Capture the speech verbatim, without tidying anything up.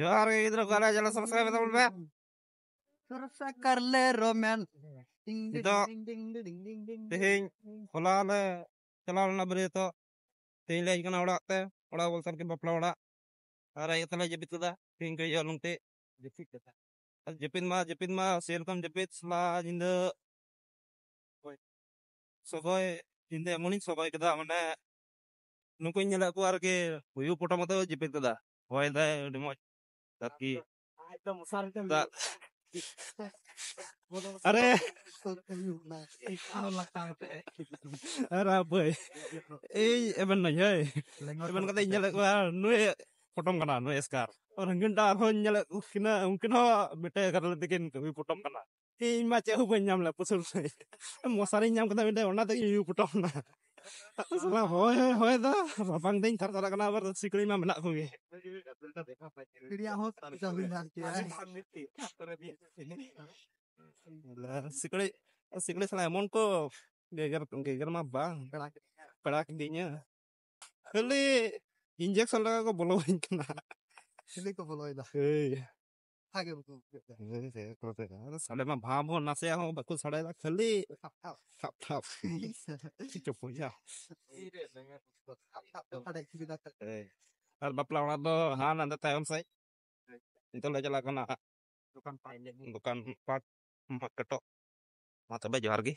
ᱡᱚᱦᱟᱨ ᱜᱮ ᱜᱤᱫᱽᱨᱟᱹ ᱠᱚ, ᱟᱞᱮ ᱪᱮᱱᱮᱞ ᱥᱟᱵᱥᱠᱨᱟᱭᱤᱵ ᱛᱟᱵᱚᱱ ᱯᱮ᱾ ᱥᱚᱨᱥᱟ ᱠᱟᱨᱞᱮ ᱨᱚᱢᱮᱱ᱾ ᱴᱤᱝ ᱰᱤᱝ ᱱᱤᱛᱚᱜ ᱰᱤᱝ ᱰᱤᱝ ᱰᱤᱝ ᱰᱤᱝ ᱰᱤᱝ᱾ ᱛᱮᱦᱮᱧ ᱦᱚᱞᱟ ᱞᱮ ᱪᱟᱞᱟᱣ ᱞᱮᱱᱟ ᱵᱟᱹᱨᱭᱟᱹᱛᱚᱜ᱾ ᱛᱮᱦᱮᱧ ᱞᱮ ᱦᱮᱡ ᱠᱟᱱᱟ ᱚᱲᱟᱜ ᱛᱮ, ᱚᱲᱟᱜ ᱵᱚᱞᱛᱮ ᱟᱨᱠᱤ ᱵᱟᱯᱞᱟ ᱚᱲᱟᱜ᱾ ᱟᱨ ᱦᱮᱡ ᱠᱟᱛᱮ ᱞᱮ ᱡᱟᱹᱯᱤᱫ ᱠᱮᱫᱟ᱾ ᱛᱮᱦᱮᱧ ᱠᱚ ᱦᱤᱡᱩᱜᱼᱟ ᱞᱩᱝᱛᱤ᱾ ᱡᱟᱹᱯᱤᱫ ᱠᱮᱫᱟ᱾ ᱟᱨ ᱡᱟᱹᱯᱤᱫ ᱢᱟ, ᱡᱟᱹᱯᱤᱫ ᱢᱟ, ᱥᱮᱨᱚᱠᱚᱢ ᱡᱟᱹᱯᱤᱫ ᱥᱟᱞᱟ ᱧᱤᱫᱟᱹ᱾ ᱥᱚᱜᱚᱭ, ᱧᱤᱫᱟᱹ ᱮᱢᱚᱱᱤᱧ ᱥᱚᱜᱚᱭ ᱠᱮᱫᱟ, ᱢᱟᱱᱮ ᱱᱩᱠᱩᱧ ᱧᱮᱞᱮᱫ ᱠᱚᱣᱟ ᱟᱨᱠᱤ, ᱩᱭᱩ ᱯᱚᱴᱚᱢ ᱠᱟᱛᱮ ᱠᱚ ᱡᱟᱹᱯᱤᱫ ᱠᱮᱫᱟ᱾ ᱦᱚᱭ ᱫᱟᱭ ᱟᱹᱰᱤ ᱢᱚᱡᱽ ᱟᱨᱠᱤ᱾ ᱫᱟᱜ᱾ ᱟᱨᱮ᱾ ᱟᱨ ᱦᱟᱯᱳᱭ᱾ ᱤᱧ ᱮᱵᱷᱮᱱ ᱱᱟᱹᱧ, ᱦᱳᱭ᱾ ᱮᱵᱷᱮᱱ ᱠᱟᱛᱮ ᱤᱧ ᱧᱮᱞᱮᱫ ᱠᱚᱣᱟ, ᱱᱩᱭ ᱯᱚᱴᱚᱢ ᱠᱟᱱᱟ, ᱱᱩᱭ ᱮᱥᱠᱟᱨ᱾ ᱟᱨ ᱦᱟᱹᱱᱠᱤᱱ ᱴᱟᱜ ᱟᱨᱦᱚᱸᱧ ᱧᱮᱞᱮᱫ ᱠᱤᱱᱟ, ᱩᱱᱠᱤᱱ ᱦᱚᱸ ᱢᱤᱫᱴᱮᱡ ᱠᱟᱨᱚᱱ ᱛᱮᱠᱤᱱ ᱠᱟᱹᱢᱤ ᱯᱚᱴᱚᱢ ᱠᱟᱱᱟ᱾ ᱤᱧ ᱢᱟ ᱪᱮᱫ ᱦᱚᱸ ᱵᱟᱹᱧ ᱧᱟᱢ ᱞᱮᱫ, ᱯᱩᱥᱩᱞ ᱨᱮ ᱢᱚᱥᱟᱨᱤᱧ ᱧᱟᱢ ᱠᱮᱫᱟ ᱢᱤᱫᱴᱮᱡ, ᱚᱱᱟ ᱛᱮᱜᱮ ᱩᱭᱩ ᱯᱚᱴᱚᱢ ᱮᱱᱟ᱾ ᱥᱟᱞᱟ ᱦᱚᱭ ᱦᱚᱭ ᱦᱚᱭ ᱫᱟ, ᱨᱟᱵᱟᱝ ᱫᱤᱱ ᱛᱷᱟᱨ ᱛᱷᱟᱨᱟᱜ ᱠᱟᱱᱟ, ᱟᱵᱟᱨ ᱥᱤᱠᱲᱤᱡ ᱢᱟ ᱢᱮᱱᱟᱜ ᱠᱚᱜᱮ᱾ ᱥᱤᱠᱲᱤᱡ ᱦᱚᱸ ᱪᱟᱵᱤ ᱢᱮᱱᱟᱜ ᱜᱮᱭᱟ᱾ ᱥᱤᱠᱲᱤᱡ, ᱥᱤᱠᱲᱤᱡ ᱥᱟᱞᱟ ᱮᱢᱚᱱ ᱠᱚ ᱜᱮᱜᱮᱨ, ᱜᱮᱜᱮᱨ ᱢᱟ ᱵᱟᱝ, ᱯᱮᱲᱟ ᱠᱤᱫᱤᱧᱟ᱾ ᱠᱷᱟᱹᱞᱤ ᱤᱧᱡᱮᱠᱥᱚᱱ ᱞᱮᱠᱟ ᱠᱚ ᱵᱚᱞᱚᱣᱟᱹᱧ ᱠᱟᱱᱟ᱾ ᱪᱤᱞᱤ ᱠᱚ ᱵᱚᱞᱚᱭᱮᱫᱟ? ᱦᱳᱭ᱾ ᱵᱷᱟᱜᱮ ᱵᱟᱠᱚ ᱵᱩᱡᱷᱟᱹᱜ ᱠᱟᱱᱟ᱾ ᱦᱳᱭ, ᱥᱮ ᱠᱚ ᱞᱟᱹᱭᱟ, ᱟᱫᱚ ᱥᱟᱞᱮ ᱢᱟ ᱵᱷᱟᱵᱽ ᱦᱚᱸ ᱱᱟᱥᱮᱭᱟᱜ ᱦᱚᱸ ᱵᱟᱠᱚ ᱥᱟᱰᱮᱭᱮᱫᱟ, ᱠᱷᱟᱹᱞᱤ ᱴᱷᱟᱯ ᱴᱷᱟᱯ᱾ ᱴᱷᱟᱯ ᱴᱷᱟᱯ᱾ ᱪᱩᱯ ᱵᱚᱭᱦᱟ᱾ ᱴᱷᱟᱯ ᱴᱷᱟᱯ ᱥᱟᱰᱮ ᱠᱮᱫᱟ᱾ ᱦᱳᱭ᱾ ᱟᱨ ᱵᱟᱯᱞᱟ ᱚᱲᱟᱜ ᱫᱚ ᱦᱟᱱᱟ ᱱᱟᱸᱰᱮ ᱛᱟᱭᱚᱢ ᱥᱮᱫ᱾ ᱱᱤᱛᱚᱜ ᱞᱮ ᱪᱟᱞᱟᱜ ᱠᱟᱱᱟ ᱫᱚᱠᱟᱱ ᱯᱟᱴ ᱢᱟᱨᱠᱮᱴᱚᱜ᱾ ᱢᱟ ᱛᱚᱵᱮ ᱡᱚᱦᱟᱨ ᱜᱮ᱾